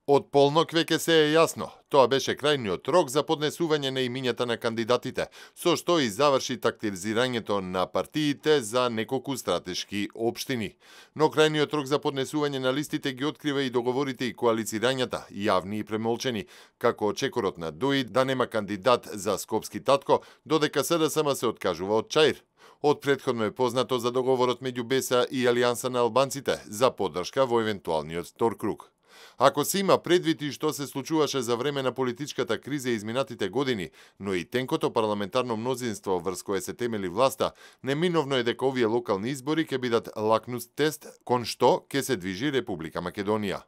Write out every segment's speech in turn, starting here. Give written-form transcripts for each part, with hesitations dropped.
Од полнок веќе се е јасно. Тоа беше крајниот рок за поднесување на имињата на кандидатите, со што и заврши тактизирањето на партиите за неколку стратешки општини. Но крајниот рок за поднесување на листите ги открива и договорите и коалицирањата, јавни и премолчени, како чекорот на ДОИ да нема кандидат за Скопски татко, додека СДСМ се откажува од Чаир. Од претходно е познато за договорот меѓу БЕСА и Алијанса на албанците за поддршка во евентуалниот втор круг. Ако се има предвид и што се случуваше за време на политичката криза изминатите години, но и тенкото парламентарно мнозинство врз кое се темели власта, неминовно е дека овие локални избори ќе бидат лакмус тест кон што ќе се движи Република Македонија.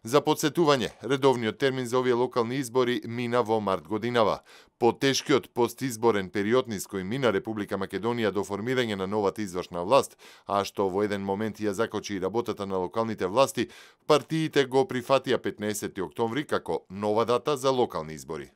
За подсетување, редовниот термин за овие локални избори мина во март годинава. Потешкиот постизборен период низ кој мина Република Македонија до формирање на новата извршна власт, а што во еден момент ја закочи и работата на локалните власти, партиите го прифатија 15 октомври како нова дата за локални избори.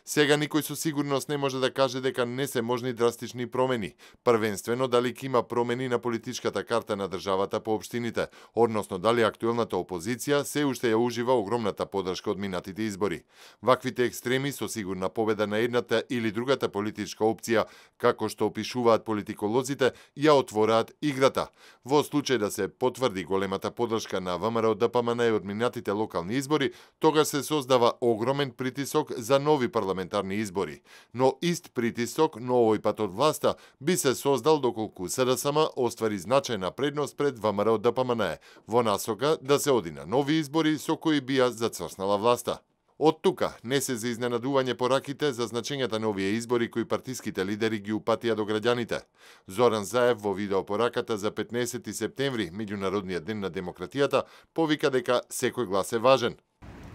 Сега никој со сигурност не може да каже дека не се можни драстични промени, првенствено дали ќе има промени на политичката карта на државата по општините, односно дали актуелната опозиција се уште ја ужива огромната поддршка од минатите избори. Ваквите екстреми со сигурна победа на едната или другата политичка опција, како што опишуваат политиколозите, ја отвораат играта. Во случај да се потврди големата поддршка на ВМРО ДПМН од минатите локални избори, тогаш се создава огромен притисок за нови парламентарни избори, но ист притисок, но овој пат од власта, би се создал доколку СДСМ оствари значајна предност пред ВМРО ДПМН во насока да се оди на нови избори со кои би ја зацрснала власта. Од тука не се за изненадување пораките за значењата на овие избори кои партиските лидери ги упатија до граѓаните. Зоран Заев во видеопораката за 15 септември, Меѓународниот ден на демократијата, повика дека секој глас е важен.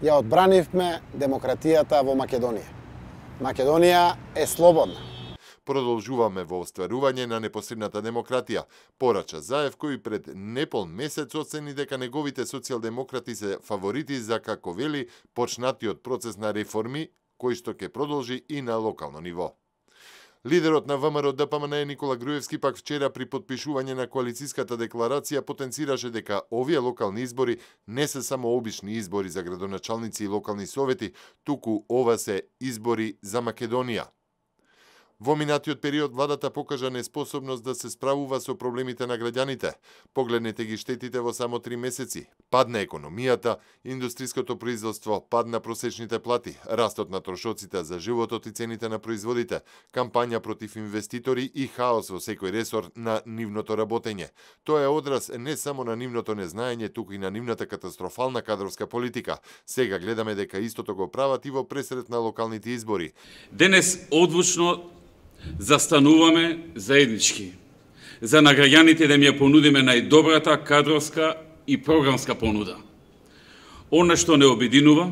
Ја одбранивме демократијата во Македонија. Македонија е слободна. Продолжуваме во остварување на непосредната демократија, порача Заев, кој пред непол месец оцени дека неговите социјалдемократи се фаворити за, како вели, почнатиот процес на реформи, кој што ќе продолжи и на локално ниво. Лидерот на ВМРО ДПМН Никола Груевски пак вчера при потпишување на коалициската декларација потенцираше дека овие локални избори не се само обични избори за градоначалници и локални совети, туку ова се избори за Македонија. Во минатиот период владата покажа неспособност да се справува со проблемите на граѓаните. Погледнете ги штетите во само 3 месеци. Падна економијата, индустриското производство, падна просечните плати, растот на трошоците за животот и цените на производите, кампања против инвеститори и хаос во секој ресор на нивното работење. Тоа е одраз не само на нивното незнаење, туку и на нивната катастрофална кадровска политика. Сега гледаме дека истото го прават и во пресред на локалните избори. Денес одлучно застануваме заеднички за на граѓаните да им ја понудиме најдобрата кадровска и програмска понуда. Она што не обединува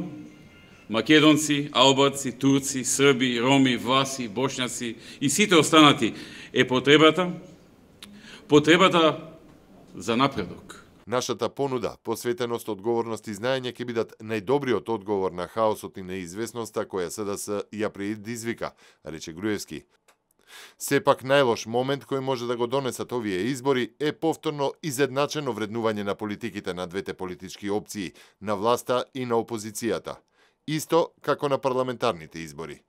македонци, албанци, турци, срби, роми, власи, бошњаци и сите останати е потребата за напредок. Нашата понуда, посветеност, одговорност и знаење ќе бидат најдобриот одговор на хаосот и неизвестноста која СДС ја предизвика, рече Груевски. Сепак најлош момент кој може да го донесат овие избори е повторно изедначено вреднување на политиките на двете политички опции, на власта и на опозицијата, исто како на парламентарните избори.